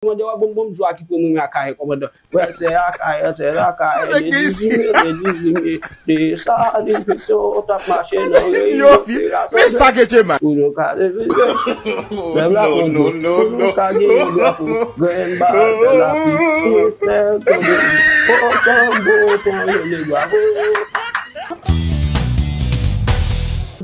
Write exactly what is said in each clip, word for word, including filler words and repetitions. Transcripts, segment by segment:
Kòmandan, w ap bon, bon, m di w a ki pwen mwen men Akayè, kòmandan. Wè, se Akayè, se Akayè, le dizuit me, le dizuit me, Desalin, Petyonvil, t ap mache nan reyinyonte rasanble. Pou nou ka divize, pèp la pran dlo, pou nou ka genyen drapo, grenn bal fè lapli, pou fè tonbe, o tanbou pran rele drapo.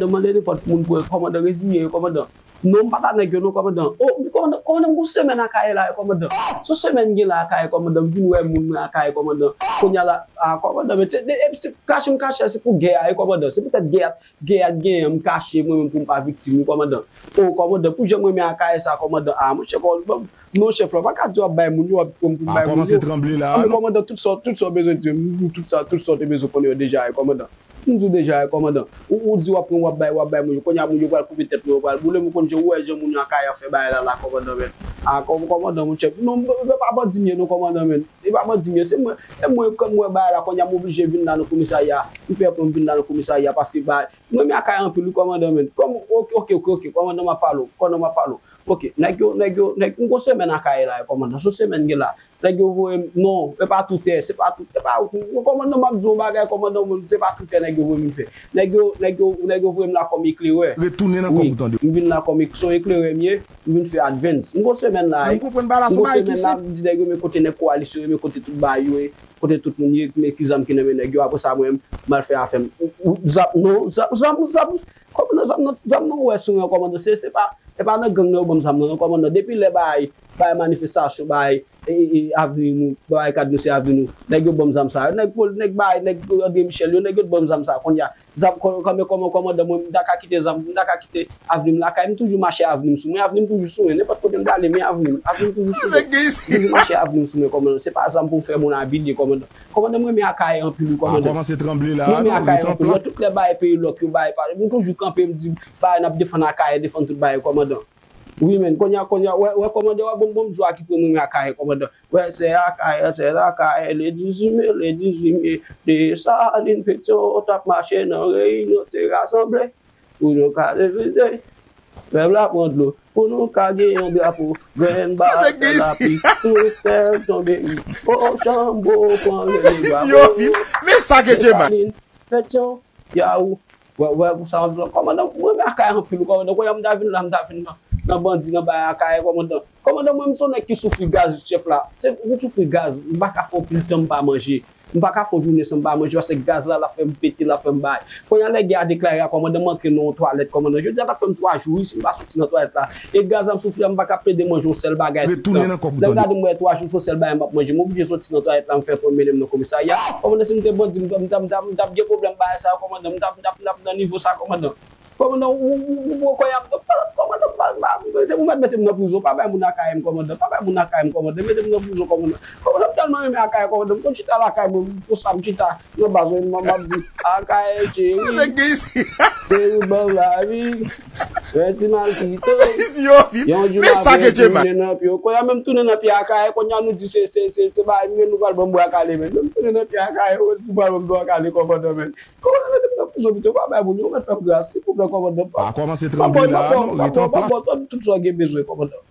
Demande nenpòt moun pou kòmandan reziye yo, kòmandan. Non, m pa ta nèg yo non, kòmandan. O, kòmandan, kòmandan, m gon semèn Akayè la, kòmandan. Se yon semèn m gen la Akayè, kòmandan. M vin wè moun mwen Akayè, kòmandan. Kounye a la, a, kòmandan, men se, de, e, se kache m kache, se pou gè a, e, kòmandan. Se poutèt gè a, gè a t genyen, m kache mwen menm pou m pa viktim, wi, kòmandan. O, kòmandan, pou jan mwen men Akayè sa, kòmandan. A, monchè, kòmandan, non, chèf la, w pa ka di w ap bay moun yo, w ap pran m pou m bay moun yo. A, men kòmandan, tout sa, tout sa w bezwen di, m di w tout sa, tout sa w te bezwen konnen yo deja, e, kòmandan. M di w deja, e, kòmandan. Ou, ou di w ap pran, w ap bay, w ap bay moun yo. Kounye a, moun yo pral koupe tèt mwen, yo pral boule m. Ou konn jan, ou wè jan moun yo Akayè ap fè bagay la, la, kòmandan, men. A, kò-, kòmandan, monchè. Non, m, m pa bandi m ye, non, kòmandan, men. E pa bandi m ye. Se mwen, e mwen, kòm mwen bagay la, kounye a, m oblije vin la nan komisarya. M fè pran m vin la nan komisarya, paske bagay, mwen, men Akayè anpil, wi, kòmandan, men. Kòm, oke, oke, oke, oke, kòmandan, m ap pale w, kòmandan, m ap pale w. Oke, nèg yo, nèg yo, nèg, m gon semèn Akayè la, kòmandan. Se yon semèn gen la. Nèg yo voye m, non, e pa toutè, se pa toutè, e pa, kòmandan, m ap di w yon bagay, kòmandan, mwen, se pa toutè nèg yo voye m vin fè. Nèg yo, nèg yo, nèg yo voye m la kòm eklerè. Retounen nan kòk ou tande. M vin la kòm ek-, se yon eklerè m ye, m vin fè advance. M gon semèn la, m gon semèn la, m di nèg yo, men kote nèg kowalisyon yo, men kote tout bagay yo ye, kote tout moun ye, men ki zam ki nan men nèg yo, apre sa, mwen, m al fè afè m. Ou, ou, zam, non, zam, zam, zam, kòmandan, zam nan, zam nan ou wè sou mwen, kòmandan, se, se pa, e pa nan gang nan yo ban m zam nan, non, kòmandan. Depi lè bagay, bagay manifestasyon, bagay, e, e, e, avni nou, bagay kad nou se avni nou. Nèg yo ban m zam sa yo. Nèg pol-, nèg bagay, nèg André Michel yo, nèg yo t ban m zam sa. Kounye a, zam, kò-, kòman, kòman, kòmandan, mwen, m ta ka kite zam, m ta ka kite avni m lakay, m toujou mache avni m sou mwen, avni m toujou sou mwen. Nenpòt kote m prale, men avni m, avni m toujou sou mwen. M toujou mache avni m sou mwen, kòmandan. Se pa zam pou m fè moun abitye, kòmandan. Kòmandan, mwen renmen Akayè anpil, wi, kòmandan. Mwen renmen Akayè anpil. Mwen tout lè bagay peyi lòk yo, bagay pa, mwen toujou kanpe, m di, bagay n ap defann Akayè, defann tout bagay, kòmandan. Wi, men, kounye a, kounye a, wè, wè, kòmandan, wè, bon, bon, m di w a ki pwen mwen renmen Akayè, kòmandan. Wè, se Akayè, se Akayè, le dizuit me, le dizuit me, Desalin, Petyonvil, t ap mache nan reyinyon, te rasanble. Pou nou ka divize, pèp la pran dlo, pou nou ka genyen drapo, grenn bal fè lapli, pou fè tonbe ri, o chanbo pran rele drapo. Men sa ke Djeman. Desalin, Petyonvil, Yawou. Wè, wè, pou sa, kòmandan, mwen renmen Akayè anpil, kòmandan. Kounye a m ta vin la, m ta vin nan, nan bandi, nan bagay Akayè, kòmandan. Kòmandan, mwen, m se yon nèg ki soufri gaz, chèf la. Se, m soufri gaz, m pa ka fè yon pil tan m pa manje. M pa ka fè yon jounen san m pa manje, paske gaz la, l ap fè m pete, l ap fè m bay. Kounye a, lè gè a deklare a, kòmandan, m antre nan yon twalèt, kòmandan. Jodi a, t ap fè m twa jou, wi, si m pa soti nan twalèt la. E gaz la, m soufri a, m pa ka plede manje yon sèl bagay tout tan. Lè m gade, m wè twa jou, se yon sèl bagay m ap manje. M oblije soti nan twalèt la, m fè pwen m mennen m nan komisarya. Kòmandan, si m te bandi, m t ap, m t ap, m t ap, m t ap gen pwoblèm bagay sa yo, kòmandan. M t ap, m t ap, m t ap nan nivo sa, kòmandan. Kòmandan, ou, ou, ou, ou, kòmandan, kòmandan, pa, pa, mete, ou mèt mete m nan prizon, pa bay moun Akayè m, kòmandan, pa bay moun Akayè m, kòmandan, mete m nan prizon, kòmandan. Kòmandan, m tèlman renmen Akayè, kòmandan, m konn chita lakay mwen, m konsa, m chita nan baz mwen, m, m ap di, Akayè cheri, se ou ban m lavi, fè ti mal kite, yon jou m ap retounen nan pye w, kounye a menm tounen nan pye Akayè, kounye a nou di se, se, se, se bagay nou, nou pral ban m bwa kale, men, menm tounen nan pye Akayè, ou di pral ban m bwa kale, kòmandan, men. Kòmandan, mete m nan prizon pito, pa bay moun yo, mèt fè m gras, silvouplè, kòmandan. Pa kòmanse tranble la non, rete an plan. Tout sa w gen bezwen, kòmandan.